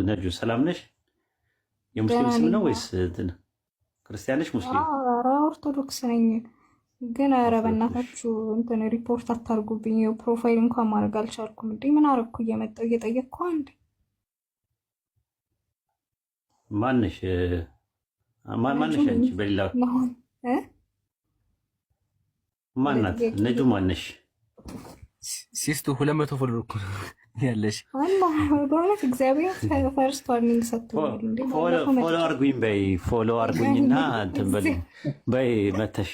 ነጁ ሰላም ነሽ? የሙስሊም ደህና ስም ነኝ። ነው ወይስ እንትን ክርስቲያን ነሽ? ሙስሊም? ኧረ ኦርቶዶክስ ነኝ። ግን ኧረ ኦርቶዶክስ ነሽ? በእናታችሁ እንትን ሪፖርት አታርጉብኝ። Profile እንኳን ማድረግ አልቻልኩም። እንዴ ምን አረግኩ? እየመጣሁ እየጠየቅኩ አንዴ። ማነሽ? ነጁ ማነሽ ነኝ። አንቺ? በሌላ መሆን እ ማናት? ለጥያቄ ነጁ ማነሽ? ሲስቱ 200 follower እኮ ነው ያለሽ። አላ በእውነት እግዚአብሔር first warning ሰጥቶኛል። እንዴ follow ባለፈው follow መጥቼ አርጉኝ በይ፣ follow አርጉኝና እንትን በሉኝ በይ። መተሽ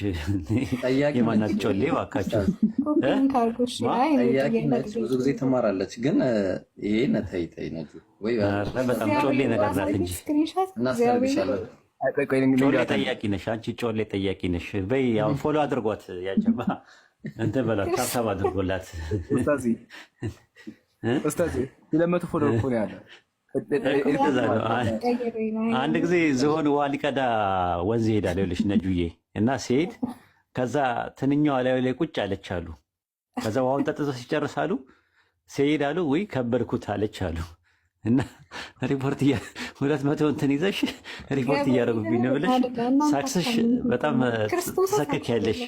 ጠያቂ ነች። የማናት ጮሌ እባካችሁ ኮፒ እ link አድርጎ እሺ። ማ አይ እኔ ጠያቂ ጥያቄ ነች። ብዙ ጊዜ ትማራለች። ግን ይሄን ተይ ተይ ነጁ ወይ ኧረ በጣም ጮሌ እግዚአብሔር ነገር ናት ባሳየኝ እንጂ screenshot እግዚአብሔር እናስደርግሻለን። ቆይ ቆይ ጮሌ ልንገራት አንዴ። ጠያቂ ነሽ አንቺ፣ ጮሌ ጠያቂ ነሽ በይ። አሁን follow አድርጓት፣ ያጀማ እንትን በላት፣ tap tap አድርጎላት። ኡስታዚ እ? ኡስታዚ 200 follower እኮ ነው ያለ። እኮ እንደዛ ነው። ቀይሬ ነው። አንድ ጊዜ ዝሆን ውሃ ሊቀዳ ወንዝ ይሄዳል። ይኸውልሽ ነጁዬ፣ እና ሲሄድ ከዛ ትንኛዋ ላዩ ላይ ቁጭ አለች አሉ። ከዛ ውሃውን ጠጥቶ ሲጨርስ አሉ ሲሄድ አሉ ውይ ከበድኩት አለች አሉ። እና ሪፖርት 200 እንትን ይዘሽ ሪፖርት እያደረጉብኝ ነው ብለሽ ሳክስሽ በጣም ክርስቶስ ትሰክኪያለሽ።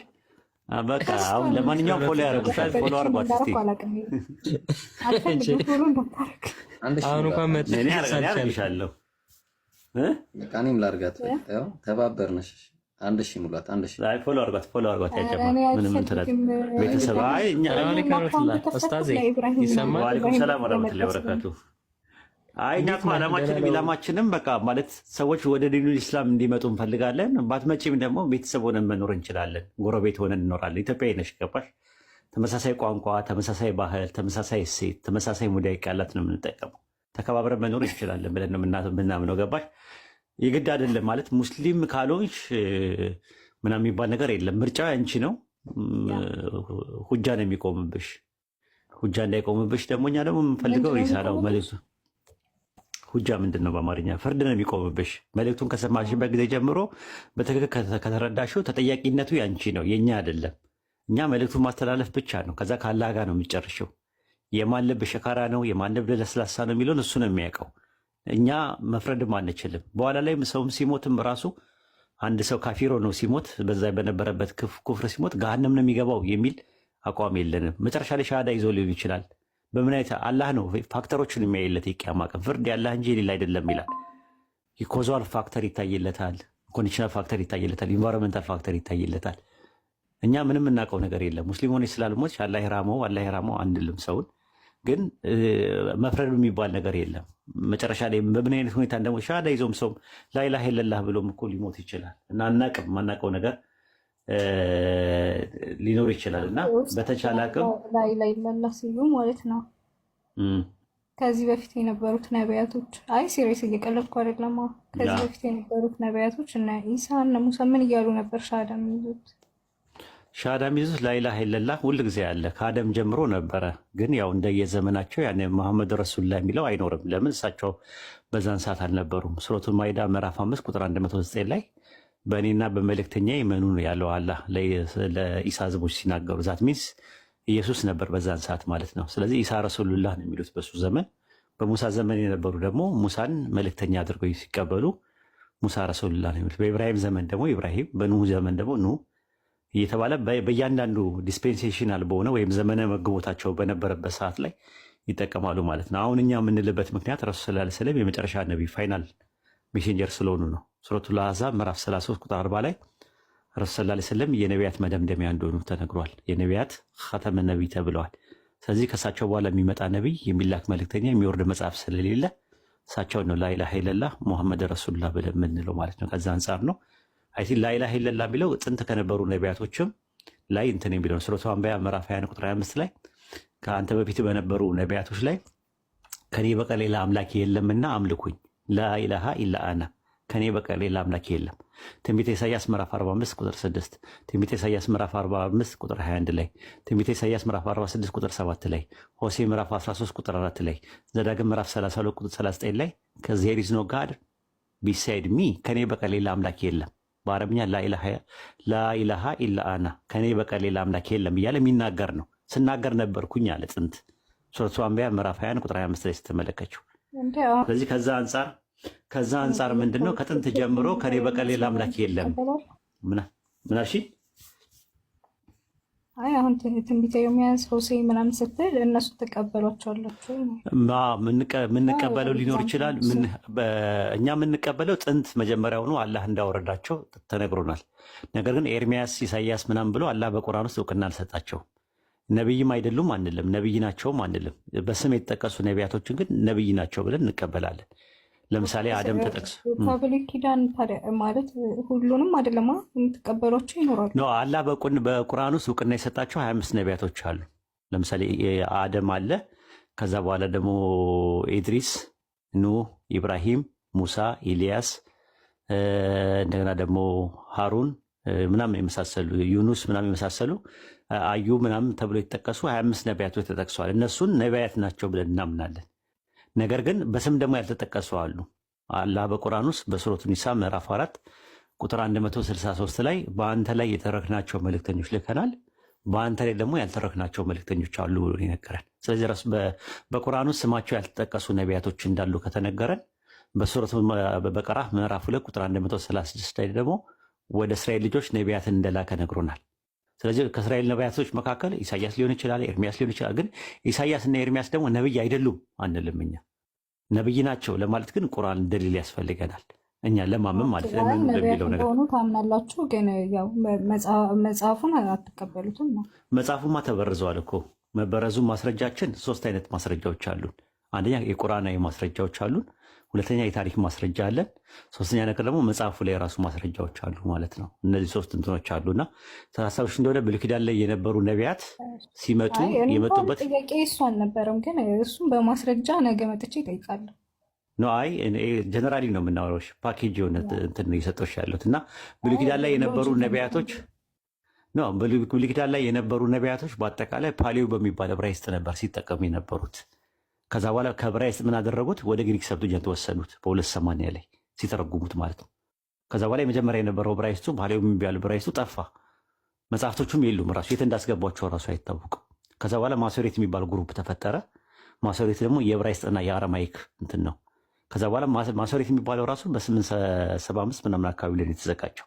በቃ አሁን ለማንኛውም follow ያደርጉሻል። Follow አድርጓት እስቲ። እንዳደረኩ አላውቅም። አልፈልግም follow እንዳታረግ። 1000 አሁን እንኳን ሙላት። እኔ መጥቀስ አልቻልኩም። አደርግሻለሁ እ? በቃ እኔም ላርጋት። በቃ ያው ተባበርንሽ። 1000 ሙላት። 1000። አይ follow አድርጓት፣ follow አድርጓት። ኧረ ያጀማ እኔ ምንም እንትን አልፈልግም። ቤተሰብ አይ እኛ ሰላም አለይኩም ወረህመቱላህ። ኡስታዜ ለኢብራሂም ይሰማል? ወአለይኩም ሰላም ወረህመቱላሂ ለመጥቀስ ነው። ወበረካቱ። አይ እኛ እንዴት እኮ ነህ? ዓላማችንም ደህና ነው? ኢላማችንም በቃ ማለት ሰዎች ወደ ዲኑል ኢስላም እንዲመጡ እንፈልጋለን። ባትመጪም ደግሞ ቤተሰብ ሆነን መኖር እንችላለን። ጎረቤት ሆነን እንኖራለን። ኢትዮጵያዊ ነሽ፣ ገባሽ? ተመሳሳይ ቋንቋ፣ ተመሳሳይ ባህል፣ ተመሳሳይ እሴት፣ ተመሳሳይ ሙዳይ ቃላት ነው የምንጠቀመው። ተከባብረን መኖር እንችላለን ብለን ነው የምናምነው። ገባሽ? የግድ አይደለም ማለት ሙስሊም ካልሆንሽ ምናምን የሚባል ነገር የለም። ምርጫው ያንቺ ነው። ሁጃ ነው የሚቆምብሽ። ሁጃ እንዳይቆምብሽ ደግሞ እኛ ደግሞ የምንፈልገው ምንድነው ሪሳላው የሚቆምብሽ? መልእክቱ ሁጃ ምንድን ነው በአማርኛ? ፍርድ ነው የሚቆምብሽ። መልእክቱን ከሰማሽበት ጊዜ ጀምሮ በትክክል ከተረዳሽው ተጠያቂነቱ ያንቺ ነው፣ የኛ አይደለም። እኛ መልእክቱን ማስተላለፍ ብቻ ነው። ከዛ ከአላህ ጋር ነው የሚጨርሽው። የማን ልብ ሸካራ ነው፣ የማን ልብ ለስላሳ ነው የሚለውን እሱ ነው የሚያውቀው። እኛ መፍረድም አንችልም። በኋላ ላይ ሰውም ሲሞትም ራሱ አንድ ሰው ካፊር ሆኖ ሲሞት በዛ በነበረበት ኩፍር ሲሞት ገሃነም ነው የሚገባው የሚል አቋም የለንም። መጨረሻ ላይ ሻሃዳ ይዞ ሊሆን ይችላል። በምን አይነት አላህ ነው factor ኦችን የሚያይለት። የቂያማ ቀን ፍርድ ያላህ እንጂ የሌላ አይደለም ይላል። የ causal factor ይታይለታል፣ conditional factor ይታይለታል፣ environmental factor ይታይለታል። እኛ ምንም የምናውቀው ነገር የለም። ሙስሊም ሆነች ስላልሞትሽ አላህ ይራመው አላህ ይራመው አንልም። ሰውን ግን መፍረድ የሚባል ነገር የለም። መጨረሻ ላይ በምን አይነት ሁኔታ ደግሞ ሻሃዳ ይዞም ሰውም ላኢላሃ ኢለላህ ብሎም እኮ ሊሞት ይችላል እና አናቅም። ማናውቀው ነገር ሊኖር ይችላል እና በተቻለ አቅም ላኢላሃ ኢለላህ ሲሉ ማለት ነው። ከዚህ በፊት የነበሩት ነቢያቶች፣ አይ serious እየቀለድኩ አይደለም። ከዚህ በፊት የነበሩት ነቢያቶች እነ ኢሳ እነ ሙሳ ምን እያሉ ነበር ሻሃዳ የሚይዙት? ሻሃዳ የሚይዙት ላኢላሃ ኢለላህ ሁል ጊዜ አለ። ከአደም ጀምሮ ነበረ። ግን ያው እንደየዘመናቸው ያን መሐመድ ረሱሉላህ የሚለው አይኖርም። ለምን? እሳቸው በዛን ሰዓት አልነበሩም። ሱረቱል ማኢዳ ምዕራፍ 5 ቁጥር 109 ላይ በእኔና በመልእክተኛ ይመኑ ነው ያለው አላህ ለኢሳ ህዝቦች ሲናገሩ። That means ኢየሱስ ነበር በዛን ሰዓት ማለት ነው። ስለዚህ ኢሳ ረሱሉላህ ነው የሚሉት በሱ ዘመን። በሙሳ ዘመን የነበሩ ደግሞ ሙሳን መልእክተኛ አድርገው ሲቀበሉ ሙሳ ረሱሉላህ ነው የሚሉት። በኢብራሂም ዘመን ደግሞ ኢብራሂም፣ በኑህ ዘመን ደግሞ ኑህ እየተባለ በእያንዳንዱ dispensational በሆነ ወይም ዘመነ መግቦታቸው በነበረበት ሰዓት ላይ ይጠቀማሉ ማለት ነው። አሁን እኛ የምንልበት ምክንያት ረሱል ሰለላሁ ዐለይሂ ወሰለም የመጨረሻ ነቢ final messenger ስለሆኑ ነው። ሱረቱል አሕዛብ ምዕራፍ 33 ቁጥር 40 ላይ ረሱል ሰለላሁ ዐለይሂ ወሰለም የነቢያት መደምደሚያ እንደሆኑ ተነግሯል። የነቢያት ኸተመ ነቢይ ተብለዋል። ስለዚህ ከእሳቸው በኋላ የሚመጣ ነቢይ፣ የሚላክ መልእክተኛ፣ የሚወርድ መጽሐፍ ስለሌለ እሳቸውን ነው ላኢላሃ ኢለላህ ሙሐመድ ረሱሉላህ ብለን የምንለው ማለት ነው። ከዛ አንጻር ነው I think ላኢላሃ ኢለላህ የሚለው ጥንት ከነበሩ ነቢያቶችም ላይ እንትን የሚለው ሱረቱ አንቢያ ምዕራፍ 21 ቁጥር 25 ላይ ከአንተ በፊት በነበሩ ነቢያቶች ላይ ከኔ በቀር ሌላ አምላክ የለምና አምልኩኝ፣ ላኢላሃ ኢላ አና፣ ከኔ በቀር ሌላ አምላክ የለም። ትንቢተ ኢሳያስ ምዕራፍ 45 ቁጥር 6፣ ትንቢተ ኢሳያስ ምዕራፍ 45 ቁጥር 21 ላይ፣ ትንቢተ ኢሳያስ ምዕራፍ 46 ቁጥር 7 ላይ፣ ሆሴ ምዕራፍ 13 ቁጥር 4 ላይ፣ ዘዳግም ምዕራፍ 32 ቁጥር 39 ላይ 'cause there is no God beside me፣ ከኔ በቀር ሌላ አምላክ የለም። በአረብኛ ላኢላሃ ኢላ አና፣ ከኔ በቀር ሌላ አምላክ የለም እያለ የሚናገር ነው። ስናገር ነበርኩኝ አለ ጥንት። ሱረቱ አንቢያ ምዕራፍ 21 ቁጥር 25 ላይ ስትመለከችው እንደ ስለዚህ ከዛ አንጻር ምንድን ነው ከጥንት ጀምሮ ከኔ በቀር ሌላ አምላክ የለም። ምን አልሽኝ? አይ፣ አሁን ትንቢተ ኤርምያስ፣ ሆሴዕ ምናምን ስትል እነሱ ትቀበሏቸዋላችሁ? የምንቀበለው ሊኖር ይችላል። እኛ የምንቀበለው ጥንት መጀመሪያውኑ አላህ እንዳወረዳቸው ተነግሮናል። ነገር ግን ኤርሚያስ፣ ኢሳያስ ምናምን ብሎ አላህ በቁርአን ውስጥ እውቅና አልሰጣቸው። ነቢይም አይደሉም አንልም፣ ነቢይ ናቸውም አንልም። በስም የተጠቀሱ ነቢያቶችን ግን ነቢይ ናቸው ብለን እንቀበላለን። ለምሳሌ አደም ተጠቅሶ ከብሉይ ኪዳን ማለት ሁሉንም አይደለማ፣ የምትቀበሏቸው ይኖራሉ። No፣ አላህ በቁርአን ውስጥ እውቅና የሰጣቸው 25 ነቢያቶች አሉ። ለምሳሌ አደም አለ። ከዛ በኋላ ደግሞ ኢድሪስ፣ ኑህ፣ ኢብራሂም፣ ሙሳ፣ ኢልያስ፣ እንደገና ደግሞ ሃሩን ምናምን የመሳሰሉ፣ ዩኑስ ምናምን የመሳሰሉ፣ አዩብ ምናምን ተብሎ የተጠቀሱ 25 ነቢያቶች ተጠቅሰዋል። እነሱን ነቢያት ናቸው ብለን እናምናለን። ነገር ግን በስም ደግሞ ያልተጠቀሱ አሉ። አላህ በቁርአን ውስጥ በሱረቱ ኒሳ ምዕራፍ 4 ቁጥር 163 ላይ በአንተ ላይ የተረክናቸው መልእክተኞች ልከናል፣ በአንተ ላይ ደግሞ ያልተረክናቸው መልእክተኞች አሉ ብሎ ይነገራል። ስለዚህ ራሱ በቁርአን ውስጥ ስማቸው ያልተጠቀሱ ነቢያቶች እንዳሉ ከተነገረን በሱረቱ በቀራ ምዕራፍ 2 ቁጥር 136 ላይ ደግሞ ወደ እስራኤል ልጆች ነቢያትን እንደላከ ነግሮናል። ስለዚህ ከእስራኤል ነቢያቶች መካከል ኢሳያስ ሊሆን ይችላል፣ ኤርሚያስ ሊሆን ይችላል። ግን ኢሳያስ እና ኤርሚያስ ደግሞ ነብይ አይደሉም አንልም እኛ። ነብይ ናቸው ለማለት ግን ቁርአን ደሊል ያስፈልገናል እኛ ለማመን ማለት ነው። ነቢያት እንደሆኑ ታምናላችሁ፣ ግን ያው መጽሐፉን አትቀበሉትም ነው። መጽሐፉማ ተበርዘዋል እኮ። መበረዙ ማስረጃችን ሶስት አይነት ማስረጃዎች አሉን። አንደኛ የቁርአናዊ ማስረጃዎች አሉን። ሁለተኛ የታሪክ ማስረጃ አለን። ሶስተኛ ነገር ደግሞ መጽሐፉ ላይ የራሱ ማስረጃዎች አሉ ማለት ነው። እነዚህ ሶስት እንትኖች አሉና ሀሳብሽ እንደሆነ ብሉይ ኪዳን ላይ የነበሩ ነቢያት ሲመጡ የመጡበት ጥያቄ እሱ አልነበረም፣ ግን እሱም በማስረጃ ነገ መጥቼ ይጠይቃለሁ። No፣ አይ፣ generally ነው የምናወራው። ፓኬጅ የሆነ እንትን ነው እየሰጠሁሽ ያለሁት። እና ብሉይ ኪዳን ላይ የነበሩ ነቢያቶች፣ no፣ ብሉይ ኪዳን ላይ የነበሩ ነቢያቶች በአጠቃላይ ፓሊዮ በሚባል ዕብራይስጥ ነበር ሲጠቀሙ የነበሩት። ከዛ በኋላ ከዕብራይስጥ ምን አደረጉት? ወደ ግሪክ Septuagint ወሰዱት በ280 ላይ ሲተረጉሙት ማለት ነው። ከዛ በኋላ የመጀመሪያ የነበረው ዕብራይስጡ፣ ፓሊዮ የሚባለው ዕብራይስጡ ጠፋ። መጽሐፍቶቹም የሉም፣ ራሱ የት እንዳስገቧቸው ራሱ አይታወቅም። ከዛ በኋላ ማሶሬት የሚባል group ተፈጠረ። ማሶሬት ደግሞ የዕብራይስጥና የ Aramaic እንትን ነው። ከዛ በኋላ ማሶሬት የሚባለው ራሱ በ875 ምናምን አካባቢ ላይ የተዘጋጀው።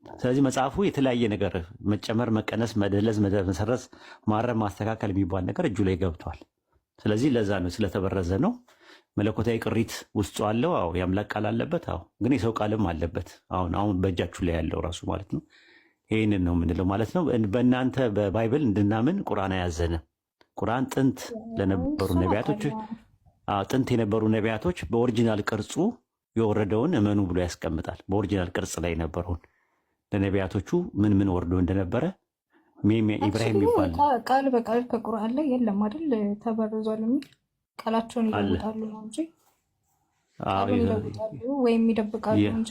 ስለዚህ መጽሐፉ የተለያየ ነገር መጨመር፣ መቀነስ፣ መደለዝ፣ መሰረዝ፣ ማረም፣ ማስተካከል የሚባል ነገር እጁ ላይ ገብቷል። ስለዚህ ለዛ ነው፣ ስለተበረዘ ነው። መለኮታዊ ቅሪት ውስጡ አለው። አዎ፣ የአምላክ ቃል አለበት። አዎ፣ ግን የሰው ቃልም አለበት። አሁን አሁን በእጃችሁ ላይ ያለው ራሱ ማለት ነው። ይህንን ነው የምንለው ማለት ነው። በእናንተ በ Bible እንድናምን ቁርአን አያዘንም። ቁርአን ጥንት ለነበሩ ነቢያቶች፣ ጥንት የነበሩ ነቢያቶች በ original ቅርጹ የወረደውን እመኑ ብሎ ያስቀምጣል። በ original ቅርጽ ላይ የነበረውን ለነቢያቶቹ ምን ምን ወርዶ እንደነበረ ኢብራሂም ይባል ቃል በቃል ከቁርአን ላይ የለም አይደል? ተበርዟል የሚል፣ ቃላቸውን ይለውጣሉ ነው እንጂ፣ ቃሉን ይለውጣሉ ወይም ይደብቃሉ እንጂ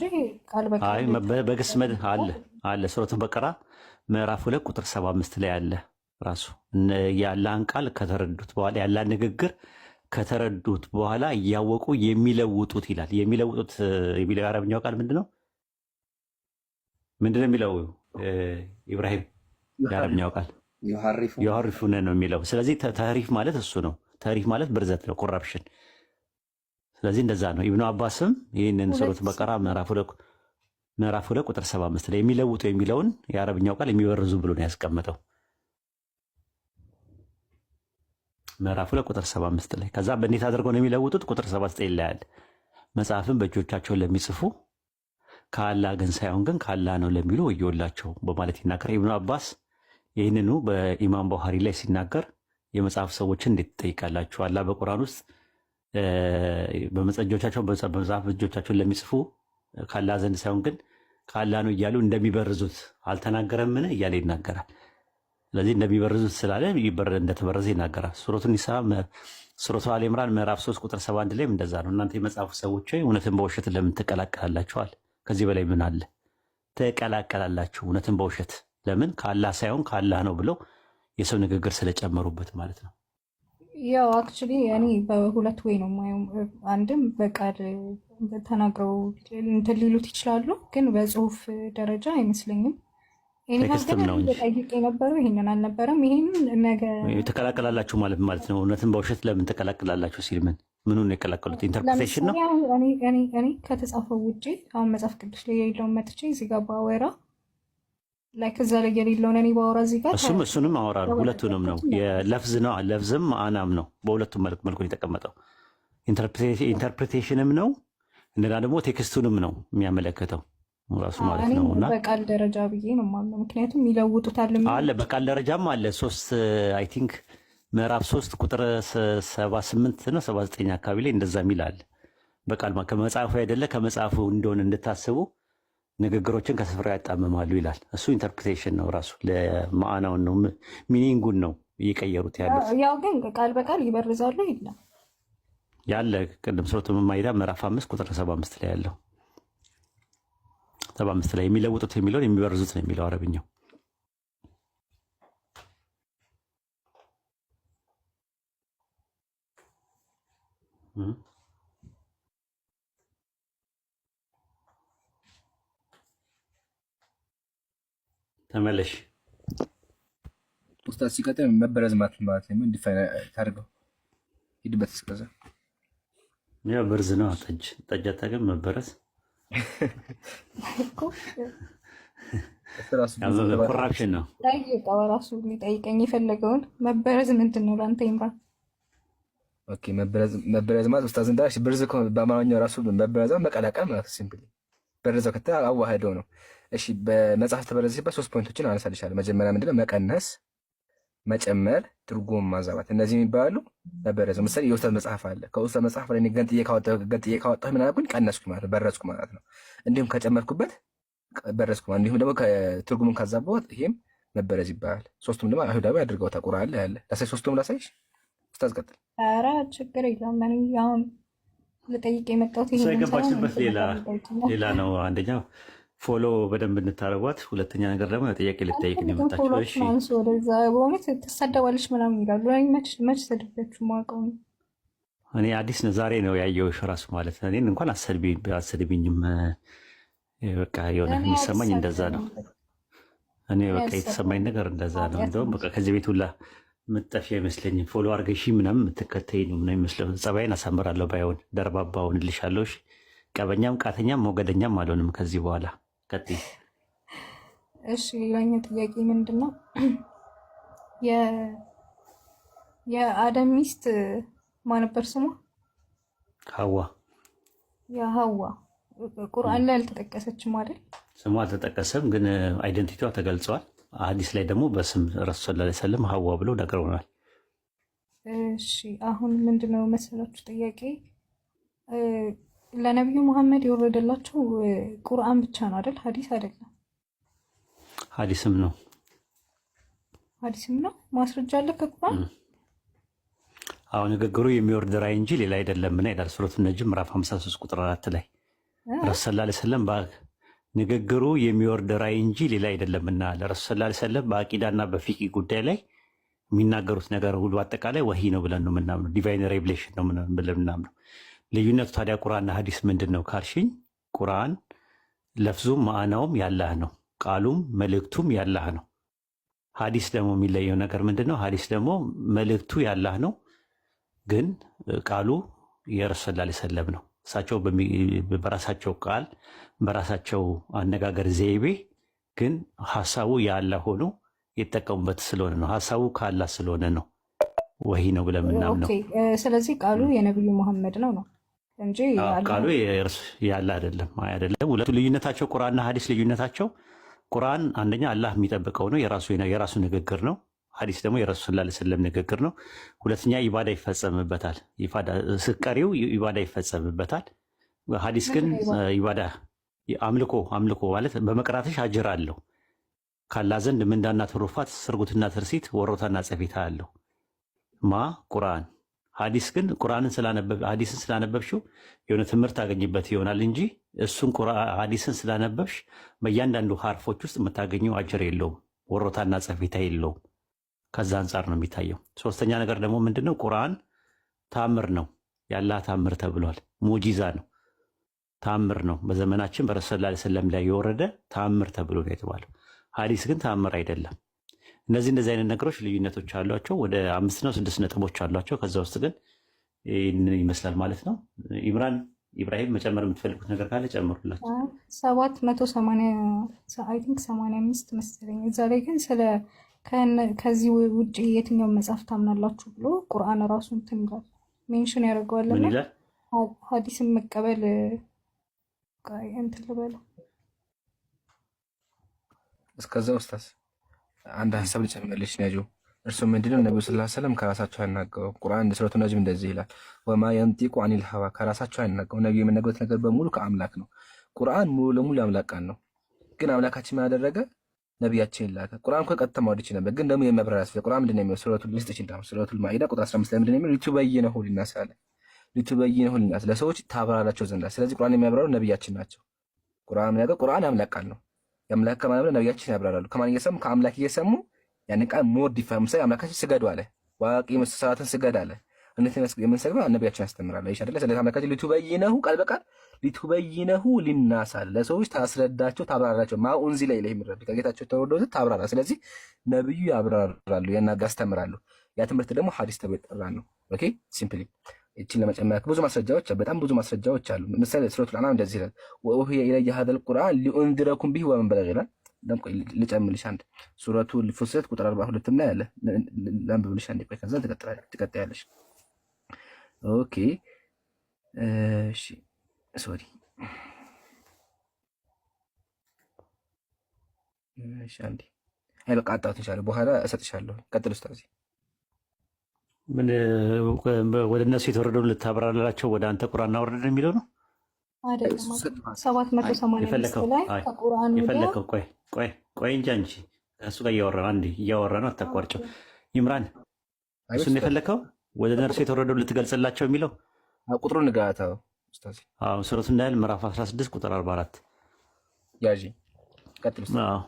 ቃል በቃል በግስ አለ፣ አለ። ሱረቱ በቀራ ምዕራፍ 2 ቁጥር 75 ላይ አለ ራሱ። የአላህን ቃል ከተረዱት በኋላ፣ የአላህን ንግግር ከተረዱት በኋላ እያወቁ የሚለውጡት ይላል። የሚለውጡት የሚለው የአረብኛው ቃል ምንድን ነው? ምንድን ነው የሚለው ኢብራሂም? የአረብኛው ቃል يحرفون ነው የሚለው። ስለዚህ ተህሪፍ ማለት እሱ ነው። ተህሪፍ ማለት ብርዘት ነው፣ corruption። ስለዚህ እንደዛ ነው። ኢብኑ አባስም ይህንን ሱረት በቀራ ምዕራፍ 2 ቁጥር 75 ላይ የሚለውጡ የሚለውን የአረብኛው ቃል የሚበርዙ ብሎ ነው ያስቀመጠው። ምዕራፍ 2 ቁጥር 75 ላይ። ከዛ በእንዴት አድርገው ነው የሚለውጡት? ቁጥር 79 ላይ አለ። መጽሐፍን በእጆቻቸው ለሚጽፉ ከአላህ ግን ሳይሆን ግን ከአላህ ነው ለሚሉ ወዮላቸው በማለት ይናገራል። ኢብኑ አባስ ይህንኑ በኢማም ቡኻሪ ላይ ሲናገር የመጽሐፍ ሰዎችን እንዴት ትጠይቃላችሁ? አላህ በቁርአን ውስጥ በመጽሐፍ እጆቻቸውን ለሚጽፉ ከአላህ ዘንድ ሳይሆን ግን ከአላህ ነው እያሉ እንደሚበርዙት አልተናገረምን እያለ ይናገራል። ስለዚህ እንደሚበርዙት ስላለ እንደተበረዘ ይናገራል። ሱረቱ ኒሳ፣ ሱረቱ አል ኢምራን ምዕራፍ 3 ቁጥር 71 ላይም እንደዛ ነው። እናንተ የመጽሐፉ ሰዎች ሆይ እውነትን በውሸት ለምን ትቀላቀላላችኋል? ከዚህ በላይ ምን አለ? ትቀላቀላላችሁ እውነትን በውሸት ለምን? ከአላህ ሳይሆን ከአላህ ነው ብለው የሰው ንግግር ስለጨመሩበት ማለት ነው። ያው actually እኔ በሁለት way ነው የማየው። አንድም በቃል ተናግረው እንትን ሊሉት ይችላሉ፣ ግን በጽሁፍ ደረጃ አይመስለኝም። Text ም ነው እንጂ። ጠይቅ የነበረው ይሄንን አልነበረም። ይሄንን ነገ ትቀላቀላላችሁ ማለት ማለት ነው። እውነትን በውሸት ለምን ትቀላቀላላችሁ ሲል ምን ምኑን የቀላቀሉት? Interpretation ነው። ለምሳሌ አሁን እኔ ከተጻፈው ውጪ አሁን መጽሐፍ ቅዱስ ላይ የሌለውን መጥቼ እዚህ ጋር ባወራ፣ like እዛ ላይ የሌለውን እኔ ባወራ እዚህ ጋር እሱም እሱንም አወራለሁ። ሁለቱንም ነው፣ የለፍዝ ነው፣ ለፍዝም ማዕናም ነው። በሁለቱም መልኩ የተቀመጠው interpretation ም ነው፣ እንደና ደግሞ text ኡንም ነው የሚያመለክተው ራሱ ማለት እኔ ነው። እና በቃል ደረጃ ብዬ ነው የማምነው። ምክንያቱም ይለውጡታል የሚሉት አለ፣ በቃል ደረጃም አለ። 3 I think ምዕራፍ 3 ቁጥር 78 ነው 79 አካባቢ ላይ እንደዛ የሚል አለ። በቃል ከመጽሐፉ አይደለ ከመጽሐፉ እንደሆነ እንድታስቡ ንግግሮችን ከስፍራ ያጣምማሉ ይላል። እሱ interpretation ነው፣ ራሱ ለማዕናውን ነው፣ meaning ኡን ነው እየቀየሩት ያሉት። ያው ግን ቃል በቃል ይበርዛሉ የለም። ያለ ቅድም ሱረቱ ማኢዳ ምዕራፍ 5 ቁጥር 75 ላይ ያለው፣ 75 ላይ የሚለውጡት የሚለውን የሚበርዙት ነው የሚለው አረብኛው። ተመለሽ። ኡስታዝ፣ ሲቀጥል መበረዝ ማለት ነው። ምን define ታድርገው? ሂድበት እስከዛ። ያው ብርዝ ነው። ጠጅ ጠጅ አታውቅም? መበረዝ እኮ እሱ ራሱ ብዙ ተባለ። Corruption ነው። ጠይቀው፣ ራሱ ሊጠይቀኝ የፈለገውን። መበረዝ ምንድን ነው ለአንተ ይምራን? Okay፣ መበረዝ ማለት ኡስታዝ እንዳልሽ ብርዝ ከሆነ በአማርኛው ራሱ መበረዝ ማለት መቀላቀል ማለት ነው። Simply በረዘው ከተባለ አዋህደው ነው። እሺ፣ በመጽሐፍ ተበረዘ ሲባል ሶስት point ኦችን አነሳልሻለሁ። መጀመሪያ ምንድነው? መቀነስ፣ መጨመር፣ ትርጉም ማዛባት። እነዚህ የሚባሉ መበረዝ። ምሳሌ የኡስታዝ መጽሐፍ አለ። ከኡስታዝ መጽሐፍ ላይ እኔ ገንጥዬ ካወጣሁ ምን አደረኩኝ? ቀነስኩኝ ማለት ነው፣ በረዝኩ ማለት ነው። እንዲሁም ከጨመርኩበት በረዝኩ ማለት፣ እንዲሁም ደግሞ ትርጉሙን ካዛባሁት ይሄም መበረዝ ይባላል። ሶስቱም ደግሞ አይሁዳዊ አድርገውታል። ቁርአን ላይ ያለ ላሳይ፣ ሶስቱም ላሳይሽ። ኡስታዝ ቀጥል። ኧረ ችግር የለውም። እኔ አሁን ልጠይቅ የመጣሁት እሷ ይሄንን ሳይሆን የገባችበት እንትን ሌላ ነገር ልጠይቅ ነው። ሌላ ነው። አንደኛው follow በደንብ እንድታደርጓት፣ ሁለተኛ ነገር ደግሞ ጥያቄ ልትጠይቅ ነው አልፈልግም። የመጣችው። እሺ። Follow ኣችን አንሱ ወደዛ። በእውነት ትሳደባለች ምናምን ይላሉ። እኔ መች ሰድቤያችሁ የማውቀው ነው። እኔ አዲስ ነው፣ ዛሬ ነው ያየሁሽ ራሱ ማለት ነው። እኔን እንኳን አሰድቢኝም። በቃ የሆነ እኔ የሚሰማኝ እንደዛ ነው። አልሳደብም። እኔ እኔ በቃ የተሰማኝ አልሳደብም። ነገር እንደዛ ነው። ኃጢአት እንደውም ነው። በቃ ከዚህ ቤት ሁላ የምትጠፊ አይመስለኝም። Follow አድርገሽ ምናምን የምትከተይ ነው ምናምን የሚመስለው። ጸባይን አሳምራለሁ፣ ባይሆን ደርባባውን እልሻለሁ። እሺ፣ ቀበኛም ቃተኛም ሞገደኛም አልሆንም ከዚህ በኋላ። ቀጥይ። እሺ፣ ሌላኛው ጥያቄ ምንድን ነው? የአደም ሚስት ማን ነበር ስሟ? ሀዋ። የሀዋ ቁርአን ላይ አልተጠቀሰችም አይደል? ስሟ አልተጠቀሰም፣ ግን identity ዋ ተገልጿል። ሐዲስ ላይ ደግሞ በስም ረሱል ሰለላሁ ዐለይሂ ወሰለም ሀዋ ብለው ነግረውናል። እሺ፣ አሁን ምንድነው መሰላችሁ ጥያቄ፣ ለነቢዩ መሐመድ የወረደላቸው ቁርአን ብቻ ነው አይደል? ሐዲስ አይደለም። ሐዲስም ነው። ሐዲስም ነው። ማስረጃ አለ ከቁርአን? አሁን ንግግሩ የሚወርድ ራእይ እንጂ ሌላ አይደለም ምን ይላል ሱረቱ ነጅም ምዕራፍ 53 ቁጥር 4 ላይ። ረሱል ሰለላሁ ዐለይሂ ወሰለም ንግግሩ የሚወርድ ራእይ እንጂ ሌላ አይደለምና፣ ለረሱል ሰለላሁ ዐለይሂ ወሰለም በአቂዳና በፊቂ ጉዳይ ላይ የሚናገሩት ነገር ሁሉ አጠቃላይ ወሂ ነው ብለን ነው የምናምነው። Divine revelation ነው ብለን የምናምነው። ልዩነቱ ታዲያ ቁርአንና ሐዲስ ምንድን ነው ካልሽኝ፣ ቁርአን ለፍዙም ማዕናውም ያላህ ነው፣ ቃሉም መልእክቱም ያላህ ነው። ሐዲስ ደግሞ የሚለየው ነገር ምንድን ነው? ሐዲስ ደግሞ መልእክቱ ያላህ ነው፣ ግን ቃሉ የረሱል ሰለላሁ ዐለይሂ ወሰለም ነው። እሳቸው በራሳቸው ቃል በራሳቸው አነጋገር ዘይቤ ግን ሀሳቡ የአላህ ሆኖ የተጠቀሙበት ስለሆነ ነው። ሀሳቡ ከአላህ ስለሆነ ነው ወሂ ነው ብለን የምናምነው። Okay፣ ስለዚህ ቃሉ የነቢዩ መሐመድ ነው ነው እንጂ የአላህ ቃሉ ያለ አይደለም። አይ አይደለም። ሁለቱ ልዩነታቸው፣ ቁርአንና ሐዲስ ልዩነታቸው፣ ቁርአን አንደኛ አላህ የሚጠብቀው ነው፣ የራሱ ንግግር ነው። ሐዲስ ደግሞ የረሱል ሰለላሁ ዐለይሂ ወሰለም ንግግር ነው። ሁለተኛ ኢባዳ ይፈጸምበታል። ስትቀሪው ኢባዳ ይፈጸምበታል። ሐዲስ ግን ምንድን ነው ኢባዳ? ኢባዳ አምልኮ፣ አምልኮ ማለት በመቅራትሽ አጅር አለው። ካላህ ዘንድ ምንዳና ትሩፋት፣ ስርጉትና ትርሲት፣ ወሮታና ጸፌታ አለው። ማ ቁርአን። ሐዲስ ግን ቁርአንን ስላነበብ ሐዲስን ስላነበብሽው የሆነ ትምህርት ታገኝበት ይሆናል እንጂ እሱን ሐዲስን ስላነበብሽ በእያንዳንዱ ሀርፎች ውስጥ የምታገኘው አጅር የለውም፣ ወሮታና ጸፌታ የለውም። ከዛ አንጻር ነው የሚታየው። ሶስተኛ ነገር ደግሞ ምንድነው? ቁርአን ታምር ነው፣ የአላህ ታምር ተብሏል። ሙጂዛ ነው፣ ታምር ነው። በዘመናችን በረሱል ሰለላሁ ዐለይሂ ወሰለም ላይ የወረደ ታምር ተብሎ ነው የተባለው። ሐዲስ ግን ታምር አይደለም። እነዚህ እንደዚህ አይነት ነገሮች ልዩነቶች አሏቸው። ወደ አምስት ነው ስድስት ነጥቦች አሏቸው። ከዛ ውስጥ ግን ይህንን ይመስላል ማለት ነው። ኢምራን ኢብራሂም መጨመር የምትፈልጉት ነገር ካለ ጨምሩላቸው። 780፣ I think 85 መሰለኝ። እዛ ላይ ግን ስለ ከዚህ ውጭ የትኛውን መጽሐፍ ታምናላችሁ ብሎ ቁርአን ራሱ እንትን ይላል፣ mention ያደርገዋል። ምን እና ይላል? ሀዲስን መቀበል፣ ቆይ እንትን ልበለው። እስከዛ ኡስታዝ አንድ ሀሳብ ልጨምርልሽ ነጁ። እርሱ ምንድነው? ነቢዩ ስ ሰለም ከራሳቸው አይናገሩም። ቁርአን ሱረቱ ነጅም እንደዚህ ይላል፣ وما ينطق عن الهوى፣ ከራሳቸው አይናገሩም። ነቢዩ የሚናገሩት ነገር በሙሉ ከአምላክ ነው። ቁርአን ሙሉ ለሙሉ የአምላክ ቃል ነው። ግን አምላካችን ምን አደረገ? ነቢያችን ላከ። ቁርአን እኮ ቀጥታ ማውረድ ይችል ነበር፣ ግን ደግሞ የመብራሪያ ያስፈልጋል። ቁርአን ምንድን ነው የሚለው? ሱረቱ ልስጥሽ እንዳሁን ሱረቱል ማኢዳ ቁጥር 15 ላይ ምንድን ነው የሚለው? لتبينه للناس አለ። لتبينه للناس፣ ለሰዎች ታብራራቸው ዘንዳ። ስለዚህ ቁርአን የሚያብራሩ ነቢያችን ናቸው። ቁርአን ምን ያደርጋል? ቁርአን የአምላክ ቃል ነው። የአምላክ ቃል ማለት ነቢያችን ያብራራሉ። ከማን እየሰሙ? ከአምላክ እየሰሙ ያንን ቃል more define። ምሳሌ አምላካችን ስገዱ አለ። وأقم الصلاة ን ስገድ አለ። እንዴት የምንሰግደው ነቢያችን ያስተምራል። አይሽ አይደለ? ስለዚህ አምላካችን لتبينه፣ ቃል በቃል لتبينه للناس አለ። ለሰዎች ታስረዳቸው፣ ታብራራቸው። ما أنزل إليهم من ربك፣ ከጌታቸው ተወርዶ ታብራራ። ስለዚህ ነብዩ ያብራራሉ፣ ያስተምራሉ። ያ ትምህርት ደግሞ ሐዲስ ተብሎ ይጠራል ነው። Okay, simply እቺን ለመጨመር ብዙ ማስረጃዎች፣ በጣም ብዙ ማስረጃዎች አሉ። ምሳሌ ሱረቱል አንዓም እንደዚህ ይላል፣ وأوحي إلي هذا القرآن لأنذركم به ومن بلغ ይላል። ልጨምርልሽ አንድ፣ ሱረቱል ፉሲለት ቁጥር 42 ላይ አለ። ላንብብልሽ አንዴ፣ ቆይ፣ ከዛ ትቀጥያለሽ። Okay፣ እሺ፣ sorry፣ እሺ፣ አንዴ። አይ በቃ አጣሁት። ኢንሻአላህ በኋላ እሰጥሻለሁ። ቀጥል ኡስታዝ። ምን ወደ እነሱ የተወረደውን ልታብራራላቸው ወደ አንተ ቁርአን አወረድን የሚለው ነው። አይደለም፣ 785 የፈለከው ላይ አይ ከቁርአን ወዲያ የፈለከው፣ ቆይ ቆይ ቆይ እንጂ አንቺ ከእሱ ጋር እያወራ ነው። አንዴ እያወራ ነው፣ አታቋርጨው። ኢምራን አቤት እሱን ኡስታዝ። የፈለከው ወደ እነርሱ የተወረደውን ልትገልጽላቸው የሚለው? ቁጥሩን ንገራት ኡስታዝ። አዎ፣ ሱረቱ ነህል ምዕራፍ 16 ቁጥር 44። ያዢ፣ ቀጥል ኡስታዝ። አዎ፣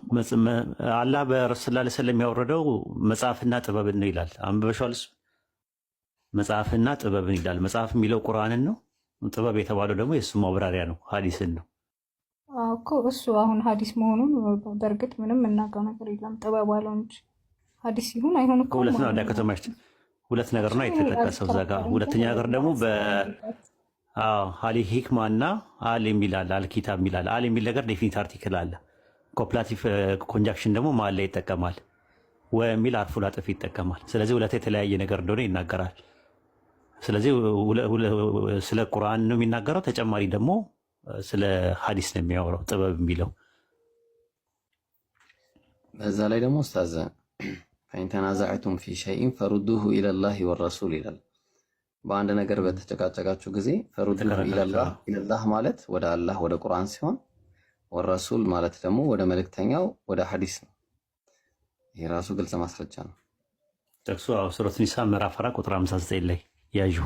አላህ በረሱል ላ ሰለም ያወረደው መጽሐፍና ጥበብን ነው ይላል። አንብበሽዋል? እሱ መጽሐፍና ጥበብን ይላል። መጽሐፍ የሚለው ቁርአንን ነው። ጥበብ የተባለው ደግሞ የእሱ ማብራሪያ ነው፣ ሀዲስን ነው። አዎ እኮ እሱ አሁን ሀዲስ መሆኑን በእርግጥ ምንም የምናውቀው ነገር የለም። ጥበብ አለው እንጂ ሀዲስ ይሁን አይሁን እኮ ሁለት ነው ማንም dichotomy፣ ሁለት ነገር ነው እሱ የተጠቀሰው እዛ ጋር። አልከራከርም፣ ግን ሁለተኛ ነገር ደግሞ ስለምጠይቃት አል ሂክማ እና አል የሚል አለ፣ አልኪታብ የሚል አለ። አል የሚል ነገር definite article አለ። Copulative conjunction ደግሞ መሀል ላይ ይጠቀማል። ወ የሚል حرف العطف ይጠቀማል። ስለዚህ ሁለት የተለያየ ነገር እንደሆነ ይናገራል። ስለዚህ ስለ ቁርአን ነው የሚናገረው። ተጨማሪ ደግሞ ስለ ሀዲስ ነው የሚያወራው ጥበብ የሚለው። በዛ ላይ ደግሞ ኡስታዝ فإن تنازعتم في شيء فردوه إلى الله والرسول ይላል። በአንድ ነገር በተጨቃጨቃችሁ ጊዜ فردوه ተከራከራችሁ። إلى الله ማለት ወደ አላህ ወደ ቁርአን ሲሆን والرسول ማለት ደግሞ ወደ መልእክተኛው ወደ ሐዲስ ነው። ይህ ራሱ ግልጽ ማስረጃ ነው። ጥቅሱ አዎ፣ ሱረቱ ኒሳ ምዕራፍ 4 ቁጥር 59 ላይ ያዡ።